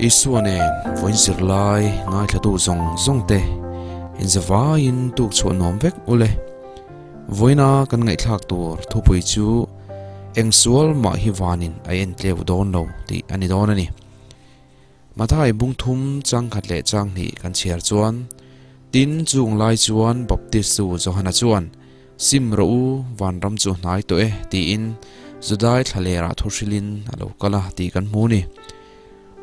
Isua nen vawiin zirlai ngaithlatu zawng zawng te inzavaiin tuk chhuah nuam vek ule. Vawiina kan ngaihthlak tur thupui chu eng sual mah hi vanin a en tleu dawn lo tih a ni dawn a ni. Mathai bung thum chang khat leh chang hnih kan chhiar chuan, Tin, chung lai chuan Baptistu Johana chuan, Sim rawh u, vanram chu hnai tawh e, tiin Judai thlalerah thu hrilhin a lo kal a tih kan hmu ni.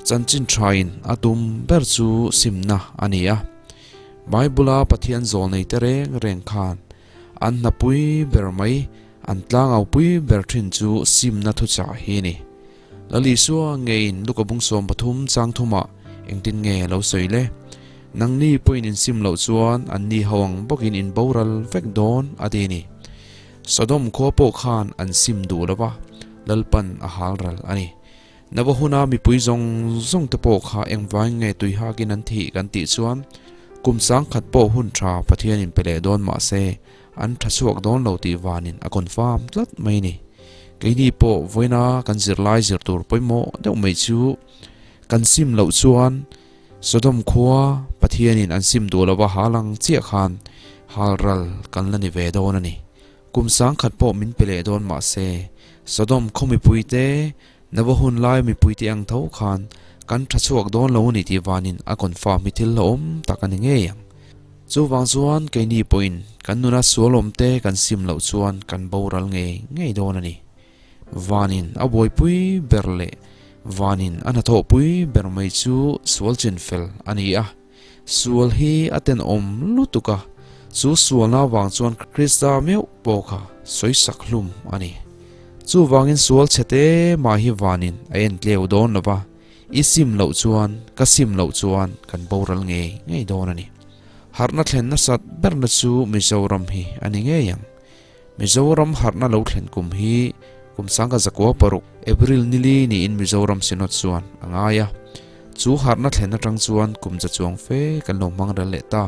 Chanchin thain a tum ber chu simna a ni a. Bible-a Pathian zawlneite reng reng khan an hnapui ber mai, an tlangaupui ber thin chu simna thuchah hi a ni. Lal Isua ngeiin Luka bung 13 chang thumah engtin nge a lo sawi le? Nangni pawhin in sim loh chuan anni ho ang bawkin in boral vek dawn a ti a ni. Sodom khua pawh khan an sim duh lo va, Lalpan a hal ral a ni. Nava huna mipui zawng zawng te pawh kha engvangin nge tui hakin an thih kan tih chuan kum sangkhat pawh hun tha Pathianin pe leh dawn mah se An tha chhuak dawn lo tih vanin a confirm tlat mai a ni. Keini pawh vawiina kan zirlai zir tur pawimawh deuh mai chu kan sim loh chuan Sodom khua Pathianin an sim duh lova hal ang chiah khan hal ral kan la ni ve dawn a ni. Kum sangkhat pawh min pe leh dawn mah se Sodom khaw mipuite Nava hun lai mipuite ang tho khan kan tha chhuak dawn lo a ni tih vanin a confirm hi thil hlauhawm tak a ni ngei ang. Chuvang chuan keini pawhin kan nuna sual awmte kan sim loh chuan kan boral ngei ngei dawn a ni. Vanin a buaipui ber leh vanin a hnathawhpui ber mai chu sual chinfel a ni a. Sual hi a tenawm lutuk a, chu sualna avang chuan Krista meuh pawh kha sawisak hlum a ni. Chuvangin sual chhete mah hi vanin a en tleu dawn lo va, I sim loh chuan, ka sim loh chuan kan boral ngei ngei dawn a ni. Harhna thlen nasat berna chu Mizoram hi a ni ngei ang. Mizoram harhna lo thlen kum hi kum sangka zakua paruk, April nili niin Mizoram Synod chuan a ngai a. Chu harhna thlen atang chuan kum za chuang fe kan lo hmang rel leh ta.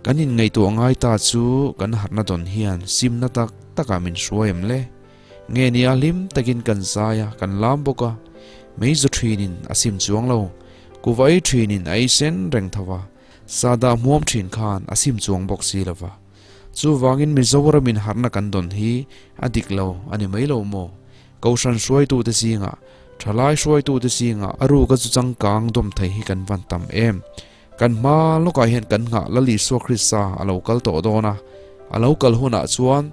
Kan inngaihtuah ngai ta chu kan harhna dawn hian simna tak takah min hruai em le? Nge nia hlim takin kan zai a, kan lam bawk a. Mei zu thinin a sim chuang lo. Kuva ei thinin a ei sen reng tho va. Sahdah hmuam thin khan a sim chuang bawk si lo va. Chuvangin Mizoramin harhna kan dawn hi a dik lo a ni mai lo maw? Kohhran hruaitute zingah, thalai hruaitute zingah a ruka chu changkang dawm thei hi kan van tam em? Kan hma lawkah hian kan nghah Lal Isua Krista a lo kal tawh dawn a, a lo kal hunah chuan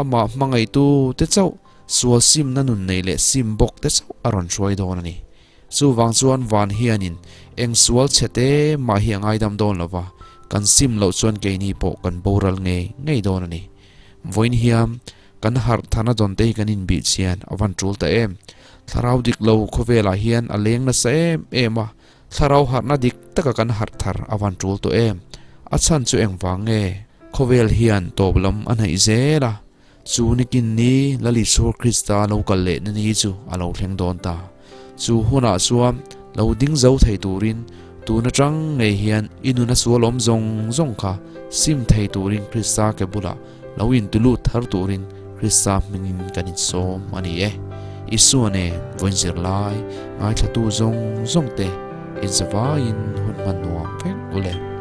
amah hmangaihtu te chauh sual simna nun nei leh sim bawk te chauh a rawn hruai dawn a ni. Chuvang chuan van hianin eng sual chhe te mah hi a ngaidam dawn lo va, kan sim loh chuan keini pawh kan boral ngei ngei dawn a ni. Vawiin hian kan harh thana dawn te hi kan inbih chian a van tul ta em. Thlarau dik lo khawvelah hian a leng nasa em em a, Thlarau harhna dik taka kan harh thar a van tul tawh em? A chhan chu engvang nge? Khawvel hian tawp lam a hnaih zel a, chu nikin ni Lal Isua Krista lo kal lehna ni chu a lo thleng dawn ta. Chu hunah chuan lo ding zo thei turin tun atang ngei hian i nuna sual awm zawng zawng kha sim thei turin Krista ke bulah Lo intulut thar turin Krista hmingin kan insawm a ni e. Isua nen vawiin zirlai ngaithlatu zawng zawng te inzavaiin hun hman nuam vek u le.